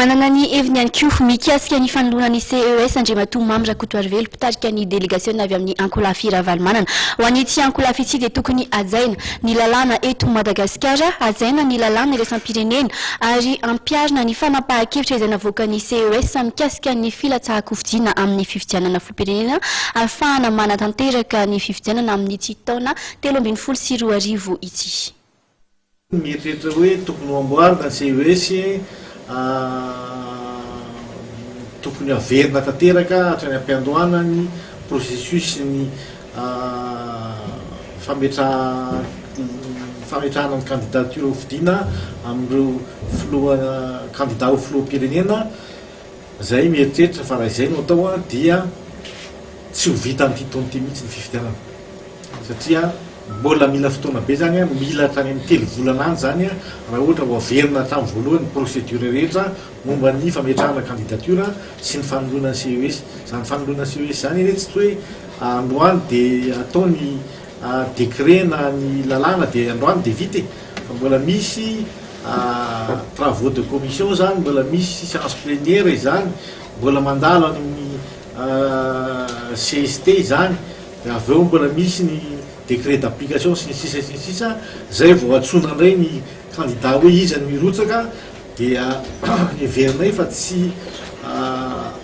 Nanana ny heviny ihany koa mikasika ny fanoloana ny CES Andriamatoa Mamy Rakotoarivelo, mpitarika ny delegasiona avy amin'ny ankolafy Ravalomanana. Ho an'ity ankolafy ity dia tokony hajaina ny lalàna eto Madagasikara, hajaina ny lalàna iraisam-pirenena ary ampiharina ny fanapahan-kevitra izay navoakan'ny CES mikasika ny filatsahan-kofidiana amin'ny fifidianana filoham-pirenena ahafahana manatanteraka ny fifidianana amin'ity taona 2013 ity. Mieritreritra hoe tokony ho amboarina ny CES, tokony haverina tanteraka hatrany am-piandohana ny processus ny fametrahana ny candidature ho fidiana amin'ireo filoha candidat ho filoham-pirenena. Izay mieritreritra fa raha izay no atao dia tsy ho vita amin'ity taona ity mihitsy ny fifidianana satria mbola mila fotoana be izany, mila hatrany amin'ny 3 volana any izany raha ohatra ho averina hatramin'ny voalohany ny procédure rehetra momba ny fametrahana candidature sy ny fanoloana ny CES. Izany fanoloana ny CES izany anie tsy hoe androany dia atao ny décret na ny lalàna dia androany dia vita e, fa mbola misy travaux de commission izany, mbola misy séance plénière izany, mbola mandalo any amin'ny CST izany, dia avy eo mbola misy ny décret d'application sy ny sisa sy ny sisa, izay vao antsoina indray ny candidat hoe iza no hirotsaka, dia heverinay fa tsy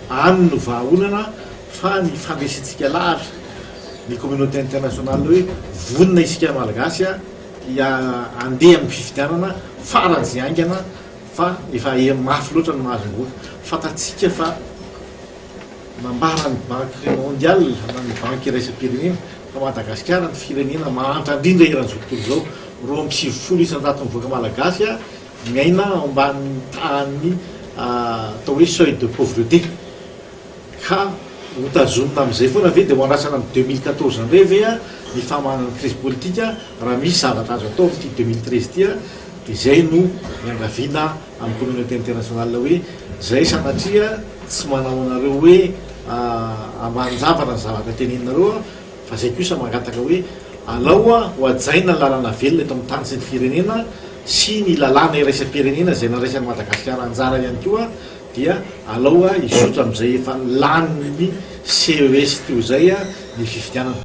any no vahaolana fa ny fandresentsika lahatra ny communauté internationale hoe vonona isika Malagasy handeha amin'ny fifidianana faran'izay haingana fa efa mafy loatra ny mahazo ny vahoaka. Fantatsika fa nambaran'ny Banque mondiale na ny Banky iraisam-pirenena fa Madagasikara ny firenena mahantra indrindra eran'izao tontolo izao. 92% ny vahoaka malagasy miaina ao ambanin'ny tahan'ny atao hoe seuil de pauvreté. Ka ho tazomina amin'izay foana ve dia ho andrasana amin'ny 2014 indray ve ny famahanana ny crise politique raha misy zavatra azo atao amin'ity 2013 ity dia izay no iangaviana amin'ny communauté internationale hoe izay sanatria tsy manao anareo hoe ambanin-javatra ny zavatra teneninareo fa izay kosa mangataka hoe alao ho hajaina ny lalàna velona eto amin'ny tany sy ny firenena sy ny lalàna iraisam-pirenena izay nandraisan'i Madagasikara anjara ihany koa dia alao hizotra amin'izay efa lanin'ny CES teo izay ny fifidianana.